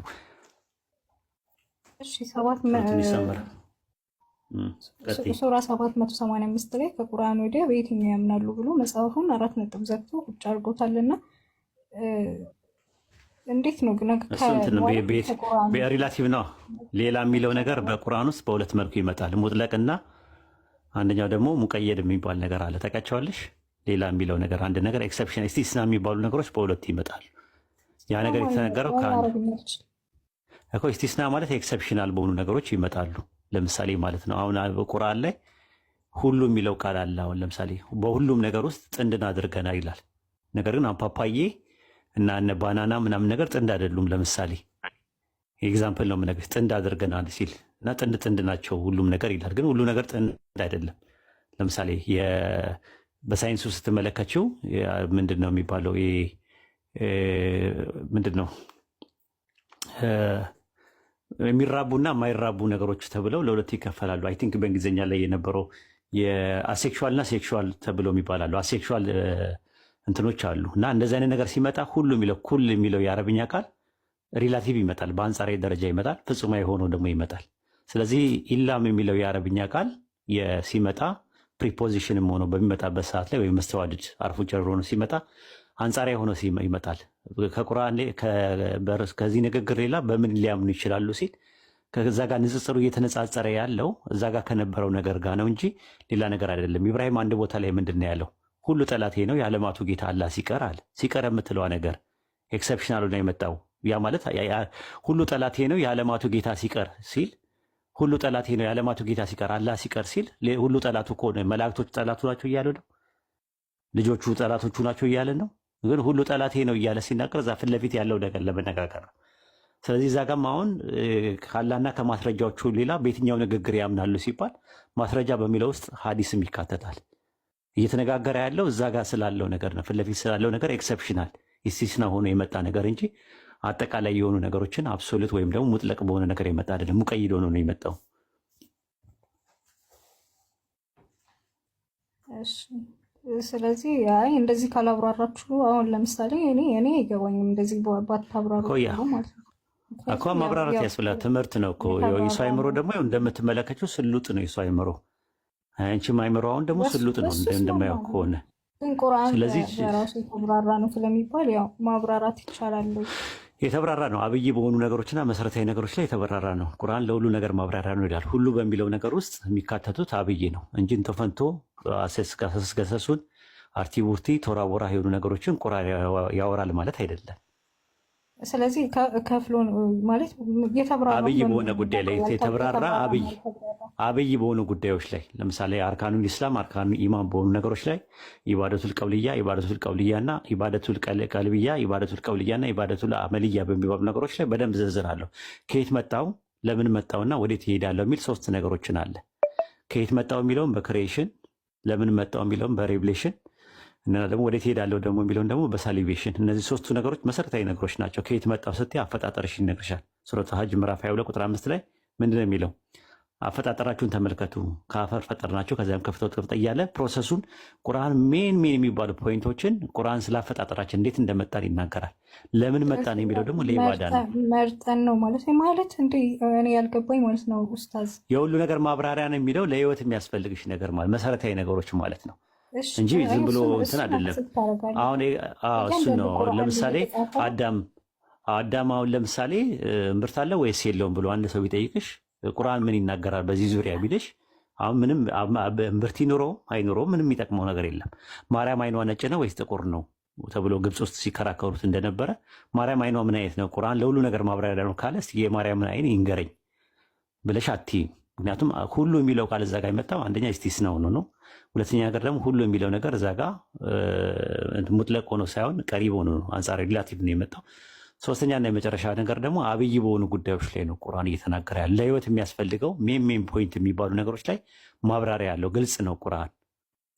እሺ፣ ሰባት ሱረቱ ኒሳ ምዕራፍ ቀጥይ። ሱራ 785 ላይ ከቁርአን ወዲያ በየትኛው ያምናሉ ብሎ መጽሐፉን አራት ነጥብ ዘግቶ ቁጭ አድርጎታልና እንዴት ነው ግን እሱ እንትን ነው ማለት ቤት ከቁርአን relative ነው። ሌላ የሚለው ነገር በቁርአን ውስጥ በሁለት መልኩ ይመጣል። ሙጥለቅና አንደኛው ደግሞ ሙቀየድ የሚባል ነገር አለ። ታውቂያቸዋለሽ? ሌላ የሚለው ነገር አንድ ነገር exception፣ ኢስቲስና የሚባሉ ነገሮች በሁለት ይመጣሉ። ያ ነገር አማርኛ የተነገረው ከአንድ አረብኛ አልችልም። እኮ ኢስቲስና ማለት exceptional በሆኑ ነገሮች ይመጣሉ። ለምሳሌ ማለት ነው አሁን ቁርአን ላይ ሁሉ የሚለው ቃል አለ። አሁን ለምሳሌ በሁሉም ነገር ውስጥ ጥንድን አድርገናል ይላል። ነገር ግን አሁን ፓፓዬ እና እነ banana ምናምን ነገር ጥንድ አይደሉም። ለምሳሌ example ነው የምነግርሽ። ጥንድ አድርገናል ሲል እና ጥንድ ጥንድ ናቸው ሁሉም ነገር ይላል። ግን ሁሉ ነገር ጥንድ አይደለም። ለምሳሌ በሳይንሱ ስትመለከችው ምንድን ነው የሚባለው? ይሄ ምንድን ነው የሚራቡና የማይራቡ ነገሮች ተብለው ለሁለት ይከፈላሉ። I think በእንግሊዝኛ ላይ የነበረው የ asexual እና sexual ተብለው ይባላሉ። Asexual እንትኖች አሉ እና እንደዚህ አይነት ነገር ሲመጣ ሁሉ የሚለው፣ كل የሚለው የአረብኛ ቃል relative ይመጣል፣ በአንጻራዊ ደረጃ ይመጣል፣ ፍጹማዊ ሆኖ ደግሞ ይመጣል። ስለዚህ إلا ም የሚለው የአረብኛ ቃል ሲመጣ preposition ም ሆኖ በሚመጣበት ሰዓት ላይ ወይም መስተዋድድ حرف جر ሆኖ ሲመጣ አንጻራዊ ሆኖ ይመጣል። ከቁርአን ከዚህ ንግግር ሌላ በምን ሊያምኑ ይችላሉ ሲል ከዛ ጋር ንጽጽሩ እየተነጻጸረ ያለው እዛ ጋር ከነበረው ነገር ጋር ነው እንጂ ሌላ ነገር አይደለም። ኢብራሂም አንድ ቦታ ላይ ምንድን ነው ያለው? ሁሉ ጠላቴ ነው የዓለማቱ ጌታ አላህ ሲቀር አለ። ሲቀር የምትለዋ ነገር exceptional ነው የመጣው። ያ ማለት ሁሉ ጠላቴ ነው የዓለማቱ ጌታ ሲቀር ሲል ሁሉ ጠላቴ ነው የዓለማቱ ጌታ ሲቀር አላህ ሲቀር ሲል ሁሉ ጠላቱ ከሆነ መላእክቶች ጠላቱ ናቸው እያለ ነው። ልጆቹ ጠላቶቹ ናቸው እያለ ነው። ግን ሁሉ ጠላቴ ነው እያለ ሲናገር እዛ ፊት ለፊት ያለው ነገር ለመነጋገር ነው። ስለዚህ እዛ ጋም አሁን ካላና ከማስረጃዎቹ ሌላ በየትኛው ንግግር ያምናሉ ሲባል ማስረጃ በሚለው ውስጥ ሀዲስም ይካተታል። እየተነጋገረ ያለው እዛ ጋር ስላለው ነገር ነው፣ ፊት ለፊት ስላለው ነገር exceptional استثناء ሆኖ የመጣ ነገር እንጂ አጠቃላይ የሆኑ ነገሮችን absolute ወይም ደግሞ مطلق በሆነ ነገር የመጣ አይደለም። مقيد ሆኖ ነው የመጣው። ስለዚህ አይ እንደዚህ ካላብራራችሁ አሁን ለምሳሌ እኔ አይገባኝም እንደዚህ ባታብራሩ ማለት ነው እኮ ማብራራት ያስብላል። ትምህርት ነው እኮ የሷ አይምሮ ደግሞ እንደምትመለከችው ስሉጥ ነው የሷ አይምሮ። አንቺም አይምሮ አሁን ደግሞ ስሉጥ ነው እንደማየው ከሆነ ግን ቁርአን ስለዚህ በራሱ የተብራራ ነው ስለሚባል ያው ማብራራት ይቻላል። የተብራራ ነው። አብይ በሆኑ ነገሮችና መሰረታዊ ነገሮች ላይ የተብራራ ነው። ቁርአን ለሁሉ ነገር ማብራሪያ ነው ይላል። ሁሉ በሚለው ነገር ውስጥ የሚካተቱት አብይ ነው እንጂ እንተፈንቶ አሰስ ገሰሱን አርቲ ቡርቲ ቶራ ቦራ የሆኑ ነገሮችን ቁርአን ያወራል ማለት አይደለም። ስለዚህ ከፍሎ ማለት የተብራራ አብይ በሆነ ጉዳይ ላይ የተብራራ አብይ አብይ በሆኑ ጉዳዮች ላይ ለምሳሌ أركان الإسلام أركان الإيمان በሆኑ ነገሮች ላይ عبادة القولية عبادة القولية እና عبادة القلبية عبادة القولية እና عبادة العملية በሚባሉ ነገሮች ላይ በደንብ ዝርዝር አለው። ከየት መጣው፣ ለምን መጣውና ወዴት ይሄዳለው የሚል ሶስት ነገሮችን አለ። ከየት መጣው የሚለውን በ creation፣ ለምን መጣው የሚለውን በ revelation እና ደግሞ ወዴት ሄዳለሁ ደግሞ የሚለውን ደግሞ በ salvation። እነዚህ ሶስቱ ነገሮች መሰረታዊ ነገሮች ናቸው። ከየት መጣው ስትይ አፈጣጠርሽ ይነግርሻል። ሱረቱ ሀጅ ምዕራፍ 22 ቁጥር 5 ላይ ምንድን ነው የሚለው? አፈጣጠራችሁን ተመልከቱ፣ ከአፈር ፈጠርናችሁ ከዚያም ከፍተው ተቀምጠ እያለ process ኡን ቁርአን main main የሚባሉ point ኦችን ቁርአን ስለ አፈጣጠራችን እንዴት እንደመጣን ይናገራል። ለምን መጣን የሚለው ደግሞ ለኢባዳ ነው። መርጠን ነው ማለት ማለት እንደ እኔ ያልገባኝ ማለት ነው ኡስታዝ፣ የሁሉ ነገር ማብራሪያ ነው የሚለው ለህይወት የሚያስፈልግሽ ነገር ማለት መሰረታዊ ነገሮች ማለት ነው እንጂ ዝም ብሎ እንትን አይደለም። አሁን እሱ ነው ለምሳሌ አዳም አዳም አሁን ለምሳሌ እምብርት አለ ወይስ የለውም ብሎ አንድ ሰው ቢጠይቅሽ ቁርአን ምን ይናገራል በዚህ ዙሪያ ቢልሽ አሁን ምንም እምብርት ይኑረው አይኑረው ምንም የሚጠቅመው ነገር የለም። ማርያም አይኗ ነጭ ነው ወይስ ጥቁር ነው ተብሎ ግብፅ ውስጥ ሲከራከሩት እንደነበረ ማርያም አይኗ ምን አይነት ነው፣ ቁርአን ለሁሉ ነገር ማብራሪያ ነው ካለ እስኪ የማርያምን አይን ይንገረኝ ብለሽ አትይም። ምክንያቱም ሁሉ የሚለው ቃል እዛ ጋር የመጣው አንደኛ استثناء ሆኖ ነው። ሁለተኛ ነገር ደግሞ ሁሉ የሚለው ነገር እዛ ጋ مطلق ሆኖ ሳይሆን قريب ሆኖ ነው፣ አንጻር relative ነው የመጣው። ሶስተኛና የመጨረሻ ነገር ደግሞ አብይ በሆኑ ጉዳዮች ላይ ነው ቁርአን እየተናገረ ያለ። ለህይወት የሚያስፈልገው main main point የሚባሉ ነገሮች ላይ ማብራሪያ ያለው ግልጽ ነው ቁርአን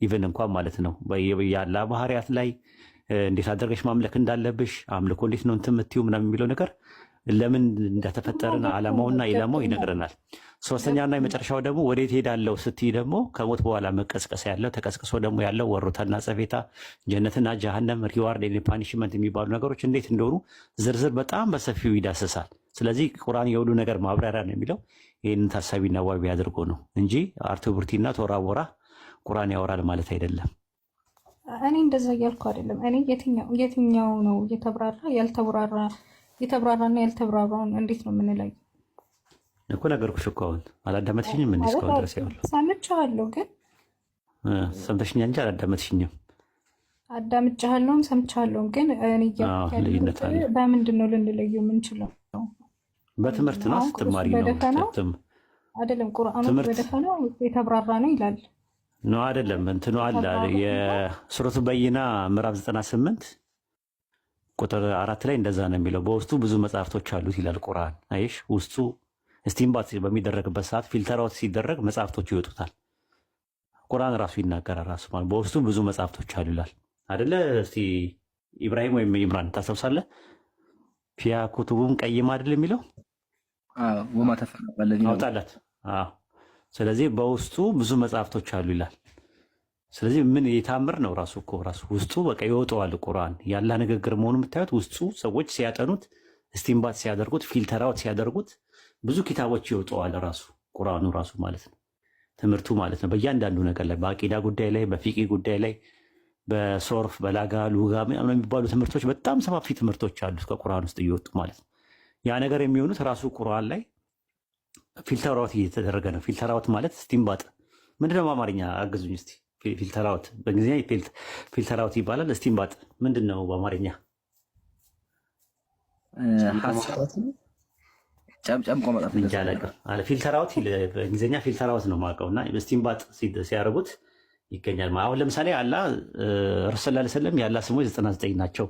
even እንኳን ማለት ነው ያለ ባህሪያት ላይ እንዴት አድርገሽ ማምለክ እንዳለብሽ አምልኮ እንዴት ነው እንትን የምትይው ምናምን የሚለው ነገር ለምን እንደተፈጠርን ዓላማውና ኢላማው ይነግረናል። ሶስተኛና የመጨረሻው ደግሞ ወዴት ሄዳለው ስትይ ደግሞ ከሞት በኋላ መቀስቀስ ያለው ተቀስቅሶ ደግሞ ያለው ወሮታና ጸፌታ፣ ጀነትና ጀሃነም፣ reward punishment የሚባሉ ነገሮች እንዴት እንደሆኑ ዝርዝር በጣም በሰፊው ይዳሰሳል። ስለዚህ ቁርአን የሁሉ ነገር ማብራሪያ ነው የሚለው ይህንን ታሳቢና ዋቢ አድርጎ ነው እንጂ አርቲ ቡርቲና ቶራ ቦራ ቁርአን ያወራል ማለት አይደለም። እኔ እንደዛ እያልኩ አይደለም። እኔ የትኛው ነው የተብራራ ያልተብራራ የተብራራና ያልተብራራውን እንዴት ነው የምንለየው? እኮ ነገርኩሽ እኮ አሁን አላዳመጥሽኝም እንዴ? እስካሁን ድረስ ያው ሰምቻለሁ፣ ግን ሰምተሽኛ እንጂ አላዳመጥሽኝም። አዳምጫለሁም ሰምቻለሁም፣ ግን እኔ ልዩነት አለ። በምንድን ነው ልንለየው የምንችለው? በትምህርት ነው ስትማሪ ነው አይደለም። ቁርአኑ በደፈናው የተብራራ ነው ይላል ነው አይደለም? እንትኑ አለ የሱረቱ በይና ምዕራፍ 98 ቁጥር 4 ላይ እንደዛ ነው የሚለው። በውስጡ ብዙ መጽሐፍቶች አሉት ይላል ቁርአን። አይሽ ውስጡ استنباط በሚደረግበት ሰዓት filter out ሲደረግ መጽሐፍቶቹ ይወጡታል። ቁርአን ራሱ ይናገራል። ራሱ ማለት በውስጡ ብዙ መጽሐፍቶች አሉ ይላል አደለ? እስቲ ኢብራሂም ወይም ኢምራን ታስታውሳለህ? فيها كتب قيمة አይደል የሚለው አውጣላት። ስለዚህ በውስጡ ብዙ መጽሐፍቶች አሉ ይላል። ስለዚህ ምን የታምር ነው ራሱ እኮ ራሱ ውስጡ በቃ ይወጣዋል። ቁርአን ያላ ንግግር መሆኑ የምታዩት ውስጡ ሰዎች ሲያጠኑት፣ استنباط ሲያደርጉት፣ filter out ሲያደርጉት ብዙ ኪታቦች ይወጣዋል ራሱ ቁርአኑ ራሱ ማለት ነው ትምህርቱ ማለት ነው። በእያንዳንዱ ነገር ላይ በአቂዳ ጉዳይ ላይ፣ በፊቂ ጉዳይ ላይ፣ በሶርፍ በላጋ ሉጋ የሚባሉ ትምህርቶች በጣም ሰፋፊ ትምህርቶች አሉት ከቁርአን ውስጥ እየወጡ ማለት ነው። ያ ነገር የሚሆኑት ራሱ ቁርአን ላይ filter out እየተደረገ ነው። filter out ማለት استنباط ምንድነው? በአማርኛ አግዙኝ እስቲ። filter out በእንግሊዝኛ filter out ይባላል። استنباط ምንድን ነው በአማርኛ? ጨምቆ ማውጣት ነው። ጨምቆ ማውጣት እንጃ እንደዛ አላውቅም አለ። Filter out በእንግሊዝኛ filter out ነው የማውቀው። እና በስቲምባጥ ሲያደርጉት ይገኛል። አሁን ለምሳሌ አላህ ረሱል ሰለላሁ ዐለይሂ ወሰለም የአላህ ስሞች 99 ናቸው።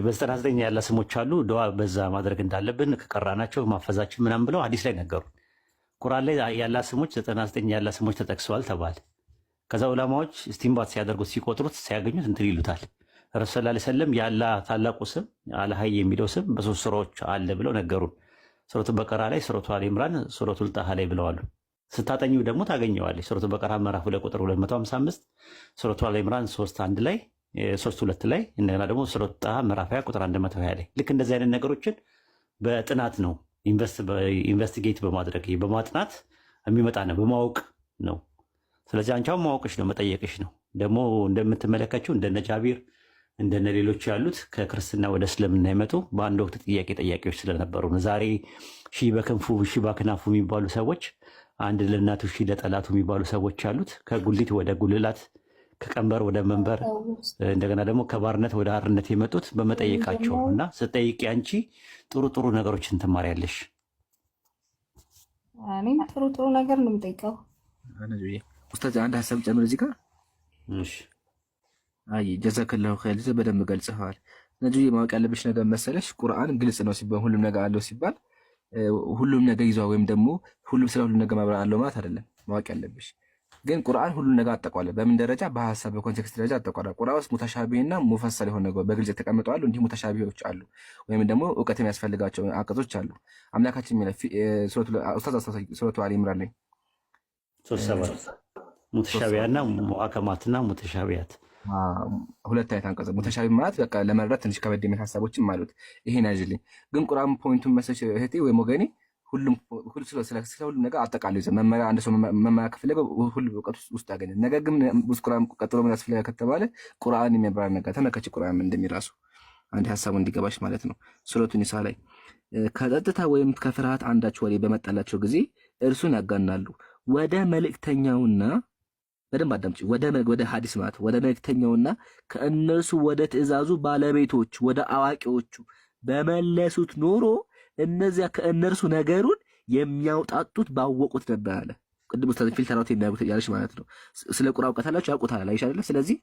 በ99 የአላህ ስሞች አሉ። ዱዓ በዛ ማድረግ እንዳለብን ከቀራናቸው ማፈዛችን ምናምን ብለው ሐዲስ ላይ ነገሩ። ቁርአን ላይ የአላህ ስሞች 99 የአላህ ስሞች ተጠቅሰዋል ተባለ። ከዛ ዑለማዎች እስቲንባት ሲያደርጉት ሲቆጥሩት ሲያገኙት እንትን ይሉታል። ረሱል ሰለላሁ ዐለይሂ ወሰለም የአላህ ታላቁ ስም አልሀይ የሚለው ስም በሶስት ሱራዎች አለ ብለው ነገሩን። ሱረቱ በቀራ ላይ፣ ሱረቱ አል ኢምራን፣ ሱረቱ ጣሃ ላይ ብለዋሉ። ስታጠኚው ደግሞ ታገኘዋለች። ሱረቱ በቀራ ምዕራፍ 2 ቁጥር 255፣ ሱረቱ አል ኢምራን 3 1 ላይ፣ 3 2 ላይ፣ እንደገና ደግሞ ሱረቱ ጣሃ ምዕራፍ 20 ቁጥር 120 ላይ። ልክ እንደዚህ አይነት ነገሮችን በጥናት ነው፣ investigate በማድረግ በማጥናት የሚመጣ ነው፣ በማወቅ ነው። ስለዚህ አንቺ አሁን ማወቅሽ ነው መጠየቅሽ ነው። ደግሞ እንደምትመለከችው እንደነ ጃቢር እንደነ ሌሎች ያሉት ከክርስትና ወደ እስልምና የመጡ በአንድ ወቅት ጥያቄ ጠያቂዎች ስለነበሩ ነው። ዛሬ ሺህ በክንፉ ሺህ በአክናፉ የሚባሉ ሰዎች፣ አንድ ለእናቱ ሺህ ለጠላቱ የሚባሉ ሰዎች ያሉት ከጉሊት ወደ ጉልላት፣ ከቀንበር ወደ መንበር፣ እንደገና ደግሞ ከባርነት ወደ አርነት የመጡት በመጠየቃቸው ነው። እና ስትጠይቂ አንቺ ጥሩ ጥሩ ነገሮችን ትማሪያለሽ። እኔም ጥሩ ጥሩ ነገር ነው የምጠይቀው። ኡስታዝ አንድ ሀሳብ ጨምር እዚህ ጋር። እሺ። አይ ጀዛከላሁ ኸይር በደንብ ገልጸዋል። ነጁዬ ማወቅ ያለብሽ ነገር መሰለሽ ቁርአን ግልጽ ነው ሲባል ሁሉም ነገር አለው ሲባል ሁሉም ነገር ይዟል ወይም ደግሞ ሁሉም ስለ ሁሉም ነገር ማብራሪያ አለው ማለት አይደለም። ማወቅ ያለብሽ ግን ቁርአን ሁሉም ነገር አጠቃሏል። በምን ደረጃ? በሀሳብ በ context ደረጃ አጠቃሏል። ቁርአን ውስጥ ሙተሻቢህና ሙፈሰል የሆነ ነገር በግልጽ የተቀመጡ አሉ። እንዲሁ ሙተሻቢሆች አሉ፣ ወይም ደግሞ እውቀት የሚያስፈልጋቸው አንቀጾች አሉ። አምላካችን የሚለው ኡስታዝ ሱረቱ አሊ ኢምራን ላይ 3 7 ሙተሻቢያና ሙሐከማትና ሙተሻቢያት። ሁለት አይነት አንቀጽ ሙተሻቢ ማለት በቃ ለመረዳት ትንሽ ከበድ የሚል ሀሳቦችም አሉት። ይሄን ያዥልኝ ግን ቁርአን point ኡን መሰለሽ እህቴ ወይም ወገኔ ሁሉም ስለ ሁሉም ነገር አጠቃሎ ይዘ መመሪያ አንድ ሰው መመሪያ ከፈለገ ሁሉ እውቀት ውስጥ ያገኛል። ነገር ግን ውስጥ ቁርአን ቀጥሎ ምን ያስፈልጋል ከተባለ ቁርአን የሚያብራራ ነገር ተመልከች። ቁርአን ምን እንደሚል ራሱ አንድ ሀሳቡ እንዲገባሽ ማለት ነው። ሱረቱ ኒሳ ላይ ከጸጥታ ወይም ከፍርሃት አንዳች ወሬ በመጣላቸው ጊዜ እርሱን ያጋናሉ ወደ መልእክተኛውና በደንብ አዳምጪ። ወደ ሐዲስ ማለት ወደ መልእክተኛውና ከእነርሱ ወደ ትእዛዙ ባለቤቶች ወደ አዋቂዎቹ በመለሱት ኖሮ እነዚያ ከእነርሱ ነገሩን የሚያውጣጡት ባወቁት ነበር አለ። ቅድም ኡስታዝ filter out የሚያደርጉት ያለሽ ማለት ነው። ስለ ቁርአን እውቀት አላቸው ያውቁታል፣ አይሽ አይደለ? ስለዚህ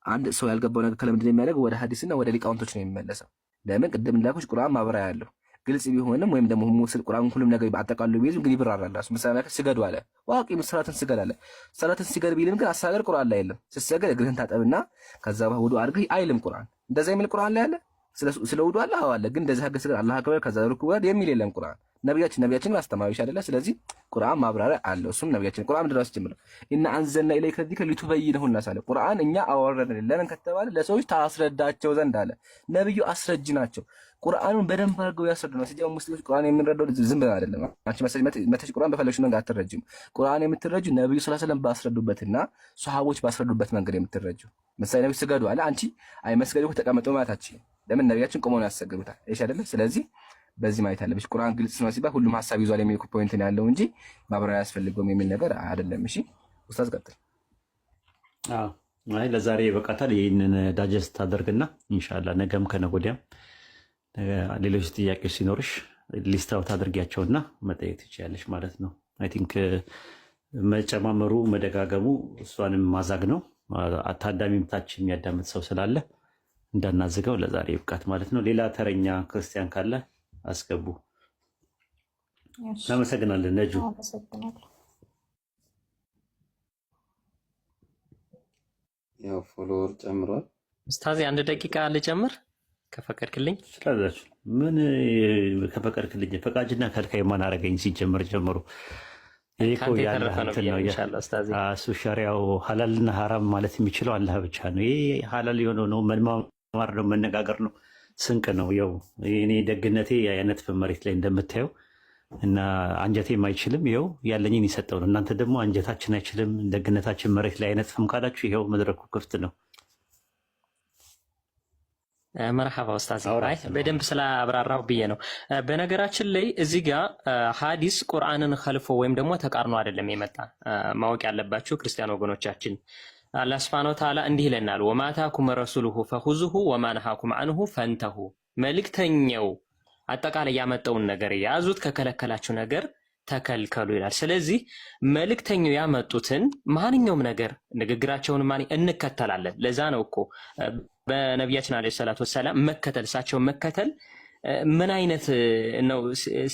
አንድ ሰው ያልገባው ነገር ካለ ምንድን ነው የሚያደርገው? ወደ ሐዲስና ወደ ሊቃውንቶች ነው የሚመለሰው። ለምን? ቅድም እንዳልኩሽ ቁርአን ማብራሪያ ያለው ግልጽ ቢሆንም ወይም ደግሞ ሙስል ቁርአን ሁሉም ነገር አጠቃሎ ቢይዝም ግን ይብራራል። ራሱ ምሳሌ ያክል ስገዱ አለ። ዋቂ ሰላትን ስገድ አለ። ሰላትን ስገድ ቢልም ግን አሰጋገድ ቁርአን ላይ የለም። ስትሰገድ እግርህን ታጠብና ከዛ በኋላ ውዱ አድርገህ አይልም ቁርአን። እንደዛ የሚል ቁርአን ላይ አለ? ስለ ውዱ አለ? አዎ አለ። ግን እንደዚህ አድርገህ ስገድ፣ አላህ አክበር፣ ከዛ ሩኩ ወረድ የሚል የለም ቁርአን። ነቢያችን አስተማሪዎች አይደለ? ስለዚህ ቁርአን ማብራሪያ አለው። እሱም ነቢያችን ቁርአን ምንድን ነው ሲጀምረው إنا أنزلنا إليك الذكر لتبين للناس አለ። ቁርአን እኛ አወረድን ለምን ከተባለ ለሰዎች ታስረዳቸው ዘንድ አለ። ነብዩ አስረጅ ናቸው። ቁርአኑን በደንብ አድርገው ያስረዱ ነው። ሲጀምር ሙስሊሞች ቁርአን የምንረዳው ዝም ብለን አይደለም። አንቺ መሰለኝ መተሽ ቁርአን በፈለግሽው መንገድ አትረጅም። ቁርአን የምትረጁ ነብዩ ሰለላሁ ዐለይሂ ወሰለም ባስረዱበትና ሱሐቦች ባስረዱበት መንገድ የምትረጁ። ምሳሌ ነብዩ ስገዱ አለ። አንቺ አይ መስገድ እኮ ተቀመጡ ማለታችን ለምን ነቢያችን ቆመው ነው ያሰገዱታል። እሺ አይደለ? ስለዚህ በዚህ ማየት አለብሽ። ቁርአን ግልጽ ነው ሲባል ሁሉም ሀሳብ ይዟል የሚል point ነው ያለው እንጂ ማብራሪያ አያስፈልገውም የሚል ነገር አይደለም። እሺ ኡስታዝ ቀጥል። አዎ፣ አይ ለዛሬ ይበቃታል። ይህንን digest አድርግና ኢንሻላህ ነገም ከነገ ወዲያም ሌሎች ጥያቄዎች ሲኖርሽ list out አድርጊያቸውና መጠየቅ ትችያለሽ ማለት ነው። I think መጨማመሩ መደጋገሙ እሷንም ማዛግ ነው። ታዳሚም ታች የሚያዳምጥ ሰው ስላለ እንዳናዝገው ለዛሬ ይብቃት ማለት ነው። ሌላ ተረኛ ክርስቲያን ካለ አስገቡ። እሺ፣ እናመሰግናለን ነጁ። አመሰግናለሁ። ያው follower ጨምሯል። ኡስታዝ አንድ ደቂቃ ልጨምር ከፈቀድክልኝ። ትችላላችሁ። ምን ከፈቀድክልኝ፣ ፈቃጅና ከልካይ ማን አደረገኝ? ሲጀመር ጀምሮ ይሄ እኮ ከአንተ የአላህ የተረፈ ነው እንትን ብዬ ነው። ነው ኢንሻአላህ ኡስታዝ። እሱ ሸሪያው ሀላልና ሀራም ማለት የሚችለው አላህ ብቻ ነው። ይሄ ሀላል የሆነው ነው መማማር ነው መነጋገር ነው ስንቅ ነው። ያው እኔ ደግነቴ አይነጥፍም መሬት ላይ እንደምታየው እና አንጀቴም አይችልም። ይኸው ያለኝን ይሰጠው ነው። እናንተ ደግሞ አንጀታችን አይችልም ደግነታችን መሬት ላይ አይነጥፍም ካላችሁ ይኸው መድረኩ ክፍት ነው። መርሐባ ኡስታዝ። አውራ አይ በደንብ ስላብራራው ብዬ ነው። በነገራችን ላይ እዚህ ጋር ሀዲስ ቁርአንን ከልፎ ወይም ደግሞ ተቃርኖ አይደለም የመጣ። ማወቅ ያለባችሁ ክርስቲያን ወገኖቻችን አላህ ሱብሓነሁ ወተዓላ እንዲህ ይለናል፣ وما آتاكم الرسول فخذوه وما نهاكم عنه فانتهوا። መልእክተኛው አጠቃላይ ያመጣውን ነገር ያዙት፣ ከከለከላችሁ ነገር ተከልከሉ ይላል። ስለዚህ መልእክተኛው ያመጡትን ማንኛውም ነገር ንግግራቸውን ማን እንከተላለን። ለዛ ነው እኮ በነቢያችን عليه الصلاة والسلام መከተል፣ እሳቸውን መከተል ምን አይነት ነው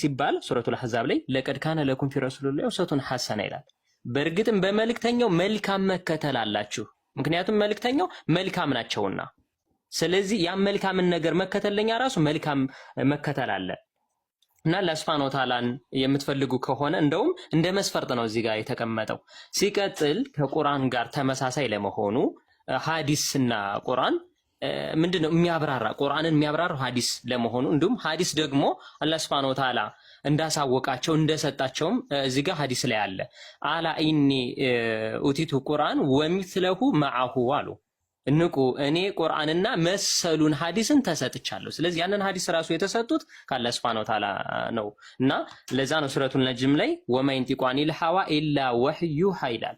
ሲባል ሱረቱል አሕዛብ ላይ لقد كان لكم في رسول الله أسوة حسنة ይላል። በእርግጥም በመልእክተኛው መልካም መከተል አላችሁ፣ ምክንያቱም መልእክተኛው መልካም ናቸውና። ስለዚህ ያን መልካምን ነገር መከተል ለኛ ራሱ መልካም መከተል አለ እና አላህ ሱብሓነሁ ወተዓላን የምትፈልጉ ከሆነ እንደውም እንደ መስፈርት ነው እዚህ ጋር የተቀመጠው። ሲቀጥል ከቁርአን ጋር ተመሳሳይ ለመሆኑ ሐዲስና ቁርአን ምንድን ነው የሚያብራራ፣ ቁርአንን የሚያብራራው ሐዲስ ለመሆኑ፣ እንዲሁም ሐዲስ ደግሞ አላህ ሱብሓነሁ ወተዓላ እንዳሳወቃቸው እንደሰጣቸውም እዚህ ጋር ሐዲስ ላይ አለ። ألا إني أوتيت القرآن ومثله معه አሉ። ንቁ፣ እኔ ቁርአንና መሰሉን ሐዲስን ተሰጥቻለሁ። ስለዚህ ያንን ሐዲስ ራሱ የተሰጡት ከአላህ ሱብሓነሁ ወተዓላ ነው እና ለዛ ነው ሱረቱል ነጅም ላይ وما ينطق عن الهوى إلا وحي يوحى ይላል።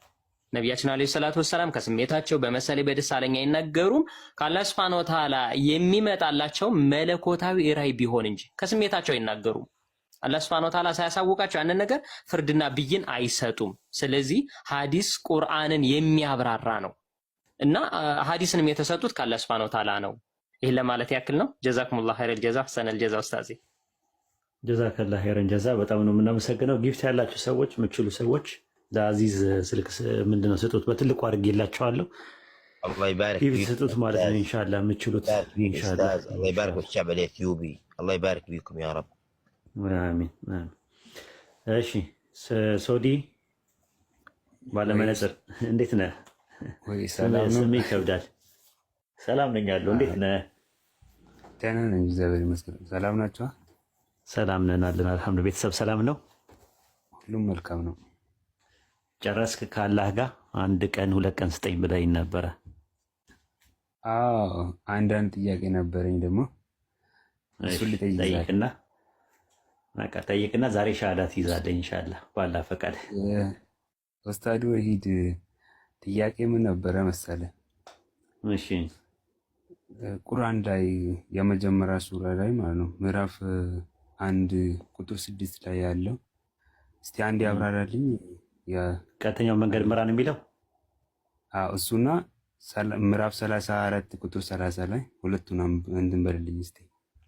ነቢያችን عليه الصلاة والسلام ከስሜታቸው በመሰሌ በደሳለኝ አይናገሩም። ከአላህ ሱብሓነሁ ወተዓላ የሚመጣላቸው መለኮታዊ ራእይ ቢሆን እንጂ ከስሜታቸው አይናገሩም። አላህ ሱብሓነሁ ወተዓላ ሳያሳውቃቸው ያንን ነገር ፍርድና ብይን አይሰጡም። ስለዚህ ሐዲስ ቁርአንን የሚያብራራ ነው እና ሐዲስንም የተሰጡት ከአላህ ሱብሓነሁ ወተዓላ ነው። ይህን ለማለት ያክል ነው። جزاكم الله خير الجزاء أحسن الجزاء ኡስታዜ። جزاك الله خير الجزاء። በጣም ነው የምናመሰግነው። gift ያላችሁ ሰዎች፣ የምችሉ ሰዎች ለአዚዝ ስልክ ምንድነው ስጡት፣ በትልቁ አድርጌላቸዋለሁ። الله يبارك gift فيكم ስጡት ማለት ነው። أستاذ ኢንሻላህ የምችሉት يبارك فيك ኢንሻላህ أستاذ الله يبارك ኢንሻላህ። بالشعب الإثيوبي الله يبارك فيكم يا رب። አሚን አሚን። እሺ ሶዲ ባለመነጽር እንዴት ነህ? ወይ ሰላም ነው? ስሜ ይከብዳል። ሰላም ነኝ አለሁ። እንዴት ነህ? ደህና ነኝ፣ እግዚአብሔር ይመስገን። ሰላም ናቸዋ? ሰላም ነን አለን። አልሐምዱሊላህ። ቤተሰብ ሰላም ነው? ሁሉም መልካም ነው። ጨረስክ ከአላህ ጋር? አንድ ቀን ሁለት ቀን ስጠኝ ብለኸኝ ነበረ። አዎ፣ አንዳንድ ጥያቄ ነበረኝ ደግሞ እሱን እሺ ልጠይቅ ዛሬ። ጠይቅና በቃ ጠይቅና ዛሬ ሻሃዳ ትይዛለህ ኢንሻአላህ በአላህ ፈቃድ። ኡስታዱ ወሂድ፣ ጥያቄ ምን ነበረ መሰለ? እሺ። ቁርአን ላይ የመጀመሪያ ሱራ ላይ ማለት ነው ምዕራፍ 1 ቁጥር 6 ላይ ያለው እስቲ አንድ ያብራራልኝ። ቀጥተኛው መንገድ ምራን የሚለው። እሱና ምዕራፍ 34 ቁጥር 30 ላይ ሁለቱን እንትን በልልኝ እስቲ።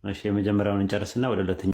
እሺ፣ የመጀመሪያውን እንጨርስና ወደ ሁለተኛው